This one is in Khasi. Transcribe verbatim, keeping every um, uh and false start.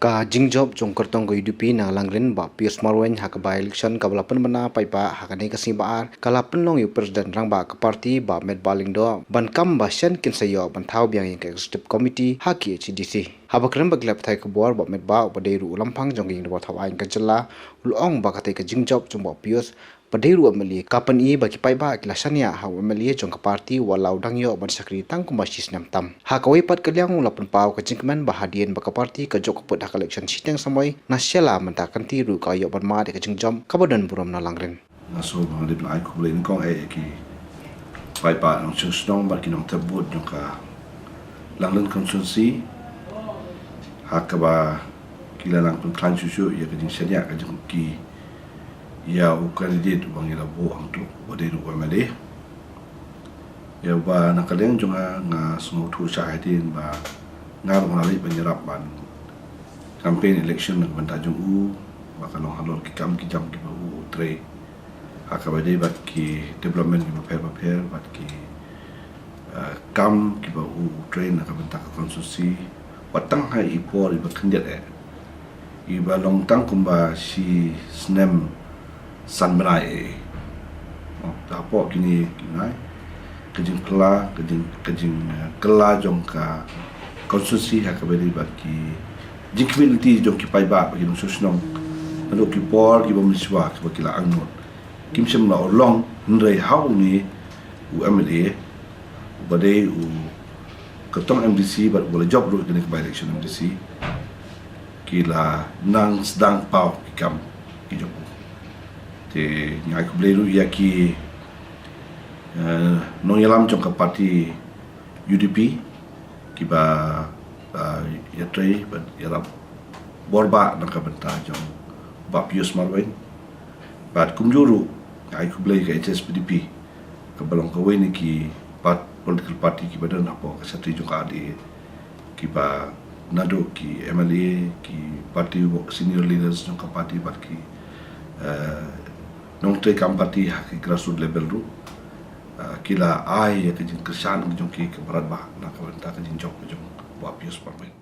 Ka jingjop jong kyrtong ka U D P na Langrin, Bah Pius Marwein, ha ka by-election kaba la pynbna paidbah ha kane ka sngi Ba-ar, ka la pynlong ïa u President Rangbah ka party, Bah Metbah Lyngdoh, ban kam ba shen kin sa ïoh ban thaw biang ïa ka Executive Committee ha K H A D C. Haba kren bad ki lad pathai khubor, Bah Metbah, uba dei ruh u Lamphang jong ka Ïing Dorbar Thaw Aiñ ka jylla, u la ong ba katei ka jingjop jong Bah Pius, ba dei ruh u M L A, ka pyni ba ki paidbah ki la shaniah ha u M L A jong ka party, wat la u dang ïoh ban shakri tang kumba shi snem tam. Ha kawei pat ka liang, u la pynpaw ka jingkmen ba hadien ba ka party ka jop ka pud ha ka election shiteng samoi, na shylla mynta ka kynti ruh ka ïoh ban mad ïa ka jingjop kaba don burom na Langrin. Nga sngew ba nga dei ban ai khublei nyngkong eh ïa ki paidbah nongshong shnong bad ki nongthep vote jong ka Langrin constituency, ha kaba ki la nang pynkhlaiñ shuh shuh ïa ka jingshaniah ka jong ki ïa u candidate uba ngi la buh hangto, uba dei ruh u M L A. Ïa uba na ka liang jong nga, nga sngewthuh shai hadien ba nga ruh nga la leit ban ïarap ban campaign election na ka bynta jong u, ba ka long halor ki kam ki jam kiba u u trei, ha kaba dei bad ki development kiba pher ba pher, bad ki, eh, kam kiba u u trei na ka bynta ka constituency, wat tang ha i por iba khyndiat eh, iba long tang kumba shi snem san bnai eh. Oh, hapoh kine ki bnai, ka jingkylla, ka jing, ka jing, eh, kylla jong ka constituency ha kaba dei bad ki jingkhmih lynti jong ki paidbah bad ki nongshong shnong, naduh ki por kiba mynshuwa kiba ki la angnud, kim shym la urlong, hynrei ha une u M L A, uba dei u kyrtong M D C bad uba la jop ruh kane ka by-election M D C, ki la nang sdang paw ki kam ki jong u. Te nga ai khublei ruh ïa ki, eh, nongïalam jong ka party U D P, kiba, eh, ïatrei bad ïarap bor bah na ka bynta jong Bah Pius Marwein. Bad kumjuh ruh nga ai khublei ka H S P D P, kaba long kawei na ki part, political party kiba don hapoh ka shatri jong ka R D A, kiba naduh ki M L A, ki party wo-, senior leaders jong ka party bad ki, eh, nongtrei kam party ha ki grassroots level ruh, eh, ki la ai ïa ka jingkyrshan ka jong ki kaba radbah na ka bynta ka jingjop ka jong Bah Pius Marwein.